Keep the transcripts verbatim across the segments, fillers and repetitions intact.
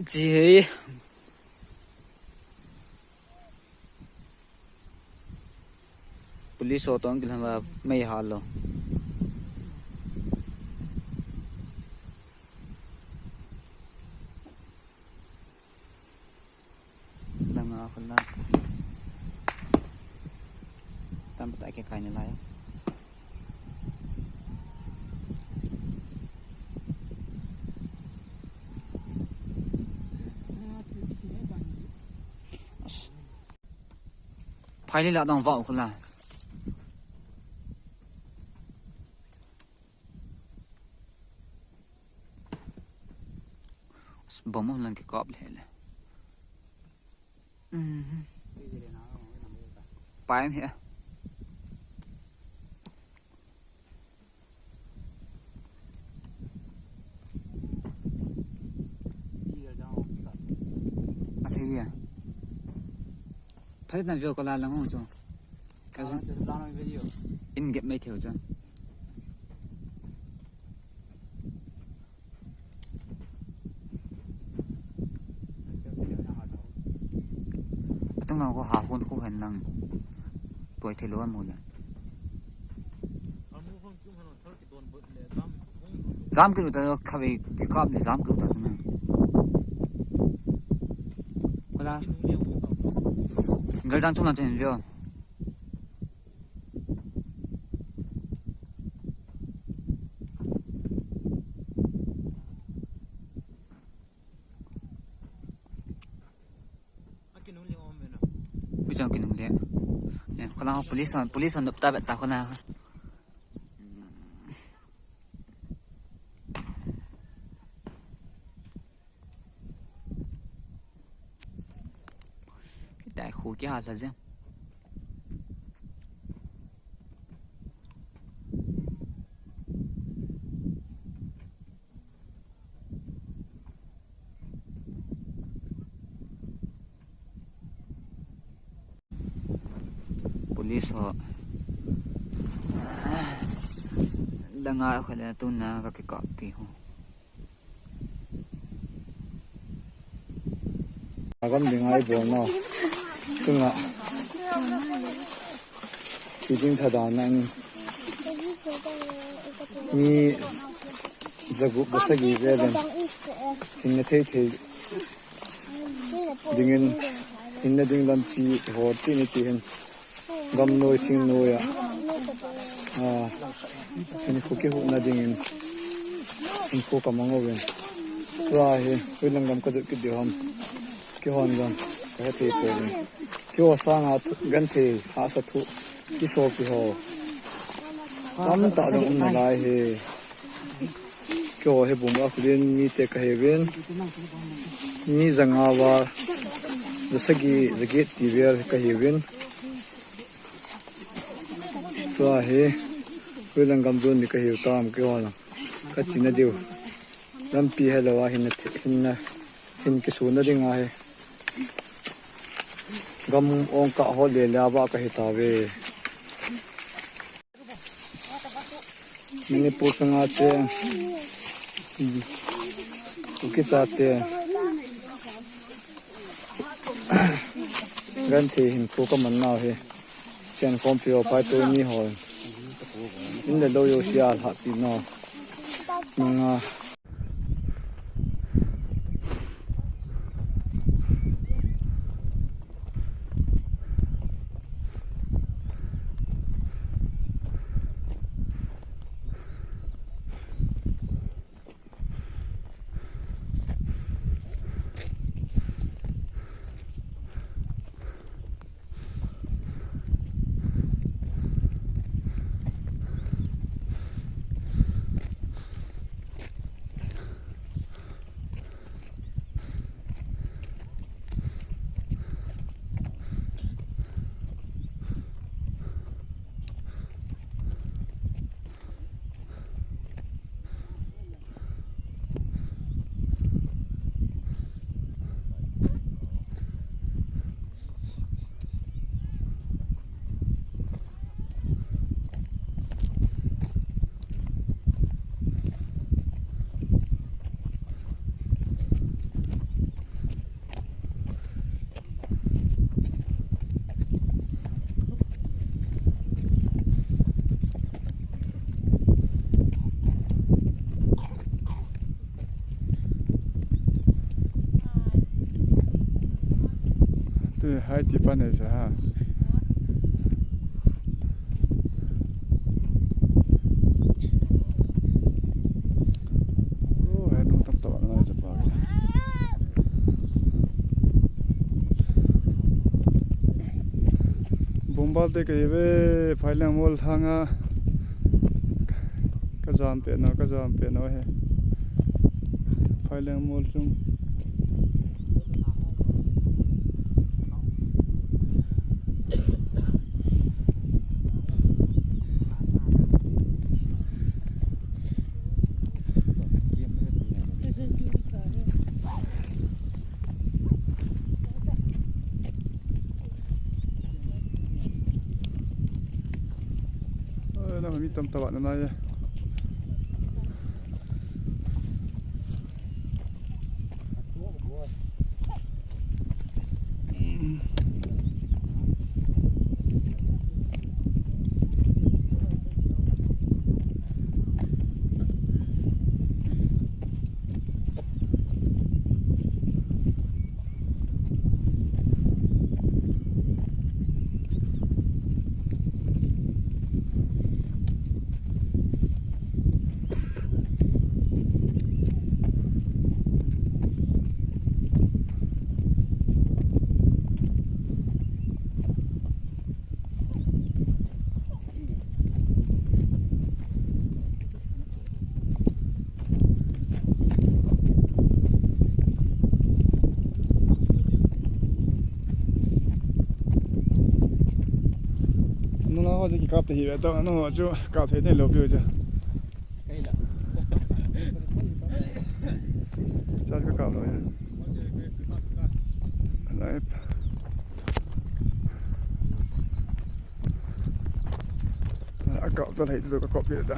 Chi hei. Police ho tong kilam va mei hal lou. Dang a khun la. Tam ta ke kai na lai. Phai le la dang va u khun la. Bom lang kikap le le. Mhm. Pai em he. A thei ya. Phai na video ko la lang chu. Ka in get mai theu chu. Achung lang ko ha hun khu hen lang. Poi thei lou an mu le. Jam kilu ta khavi kikap le jam kilu ta sung. Kola. Gal jang chung lang chen vio. Ui chang kinung le. Ne, kola police on, police on ta bet ta kola. Dai khu kihal lha jeng. Police ho. Dang a khale tuna ka kikap pi ho. Agam ding ai bol na. Chunga. Chi ding thadan na ni. Ni zagup ba sagi ve den. Hinna thei thei. Dingin hinna ding lampi ho chi ni ti hin. Gam noi thing noi a. A, hinkho kihutna dingin hinkho ka mang uvin. Tua hi, hoilang gam ka jot kit diu ham. Kihon gam, ka hethei pouvin. Kihou sanga thu, genthei, hahsa thu, kisopi ho. Tamtah jong um nalai hi. Kihou hi bung a khulin mite ka hiuvin. Mi janga va, jasagi, jaget ti vel ka hiuvin. Tua hi, hoilang gam jon ni ka hiu tam kihou lang. Ka china diu. Lampi helou a hinna, hinna, hin kisuna ding ahi. Gam ong ka hol le le a va ka hi tave. Manipur sanga che. Kuki chate. Genthei hinkho ka man nau hi. Chen khompi ho pai tu ni ho. In le lou jouse a lhahpi nau. Nunga. Hai ti pan e sa ha. Oh, hai nu tam tam na sa pa. Bombal te kahi ve, Phaileng mol thanga. Ka jam pe na, ka jam pe na he. Phaileng mol sung. Oi, na mi tam tawah na nai e. Nuna ho kikap te hi ve to, nu ho chu kap thei nei lou piu chu. Kei la. Chat ka kap lou ya. Lai. A kap ta lai tu ka kap pi da.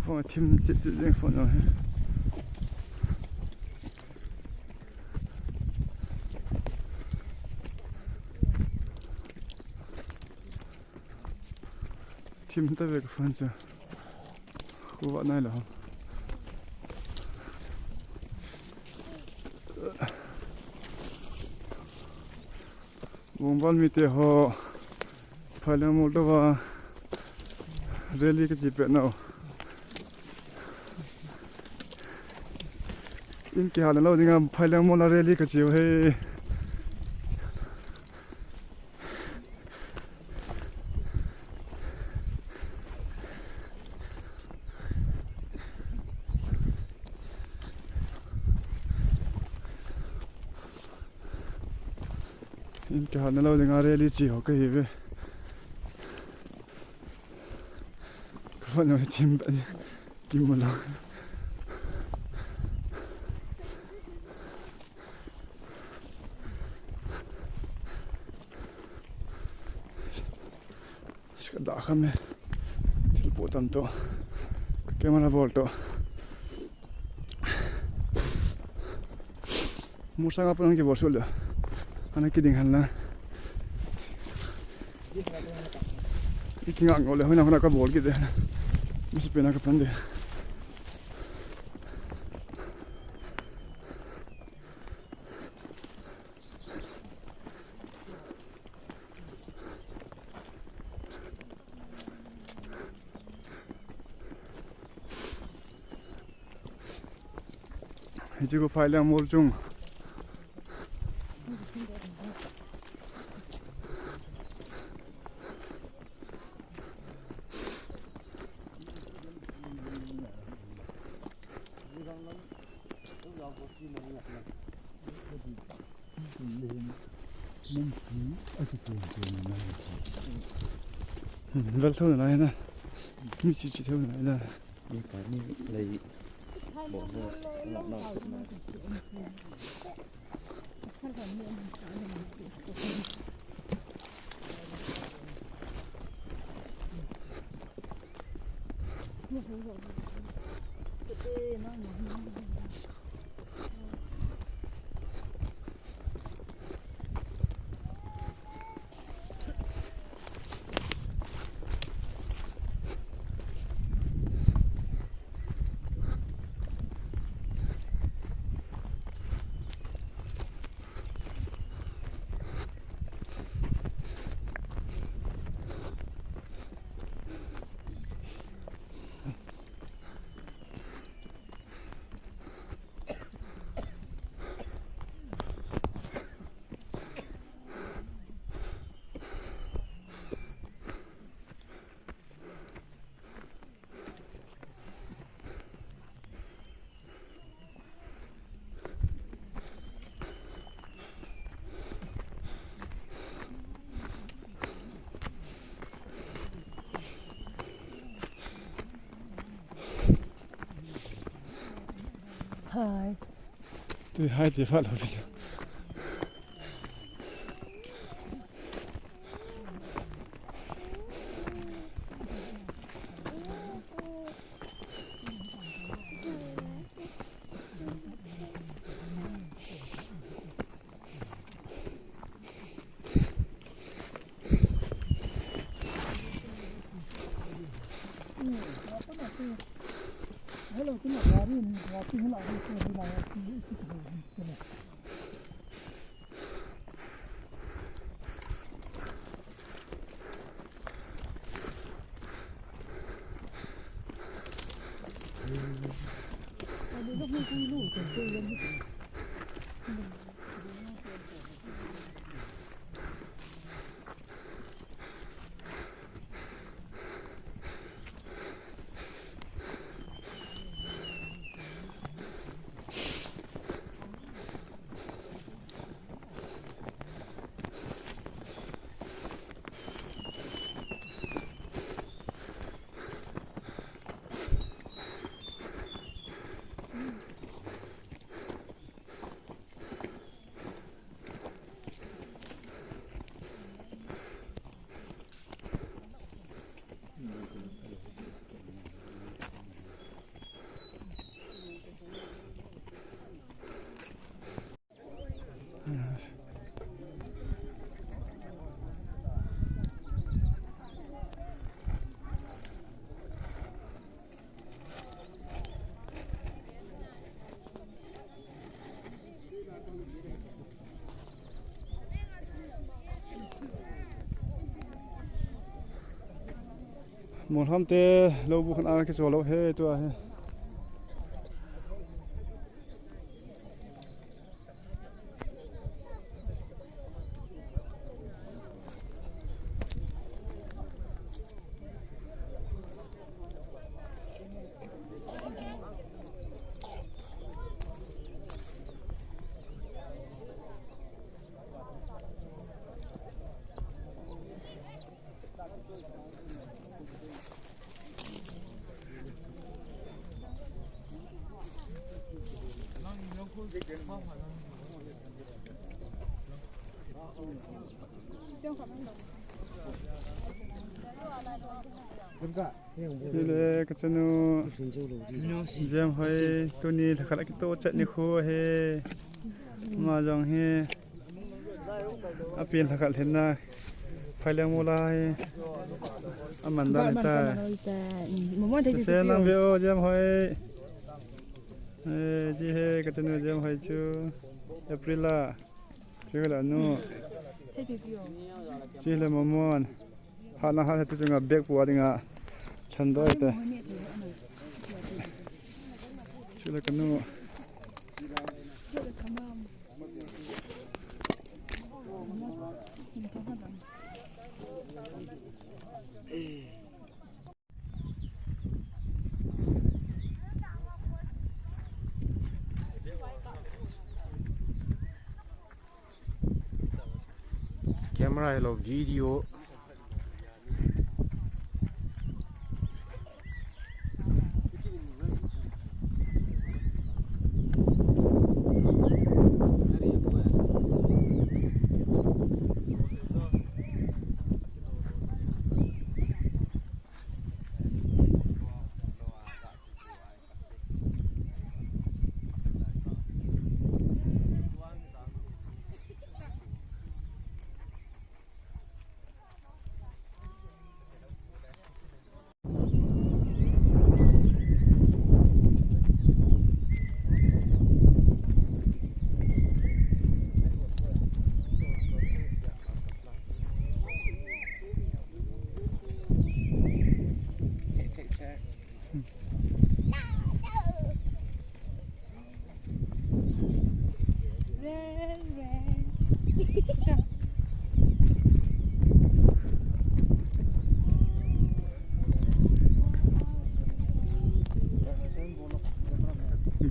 Phone thim chip chip jeng phone jong hi. Thim ta ve ka phone chu. Khu va nai lo. Vungval mite ho, Phaileng Mol toh va rally ka chi pet nau. In kihal na lou dinga Phaileng Mol a rally ka chi u hi. In kihal na lou dinga rally chi ho ka hi ve. Ka phone thim ba ni. Kim mo lo. Ska da kham e. Thil po tam to. Ka camera bol to. Musang apa nang ki bol sul. Ana ki ding han la. Iki ngang ngol le, hoi na hoi na ka bol ki de. Musu pe na ka pan de. Hiche khu Phaileng Mol chung. Hmm, vel thou na na. Mi chi chi thou na na. Ni pa ni lei. Bo ho. Na na na. Hai. Tui hai ti phat lou pi. Molham te lou bu khan a kichol lou he tua he. Chule kachanu Jemhoi tuni lhakhat akitoh chet nikho ahi. Ama jong hi apen lhakhat lhinna phaileng mola hi aman dan ahitai. Chuse nang ve o Jemhoi. Eh, chi hi kachanu Jemhoi chu April a. Chule anu. Chule Momon. Hana ha tu chunga bag pu a dinga lhan doi te. Chule kanu. Camera hello video.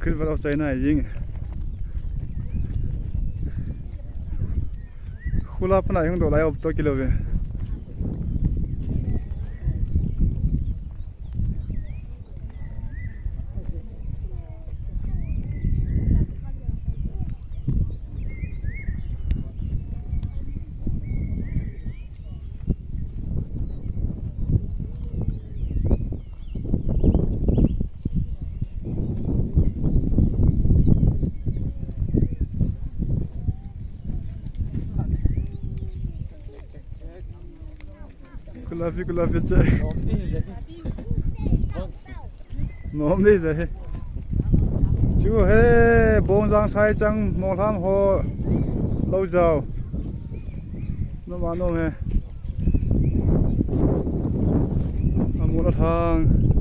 Kil bal of China jing. Khula pana hung do lai op to kilo ve. Traffic la fit che. Nom ni je. Chu he, Bongjang Saichang, Monglham ho, Loujao. Nom a nom he. Amu la thang.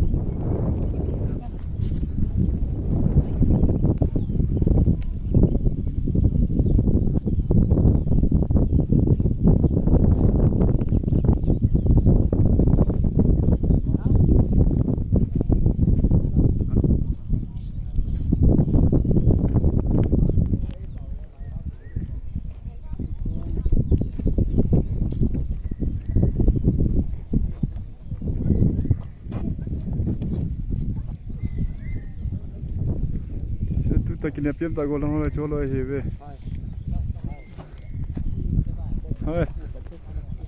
Chu tu ta kin a piam ta go lang le chu lo hi ve. Hai.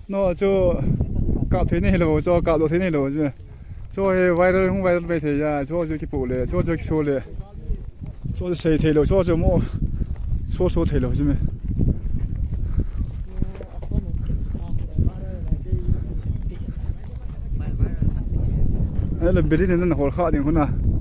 No, chu kap thei nei lo, chu kap lo thei nei lo chu. Chu hi viral, hung viral mai thei ya, chu chu kipu le, chu chu kisu le. Chu chu sei thei lo, chu chu mo. Chu chu thei lo chu me. Ai le biri ne na hol kha ding huna.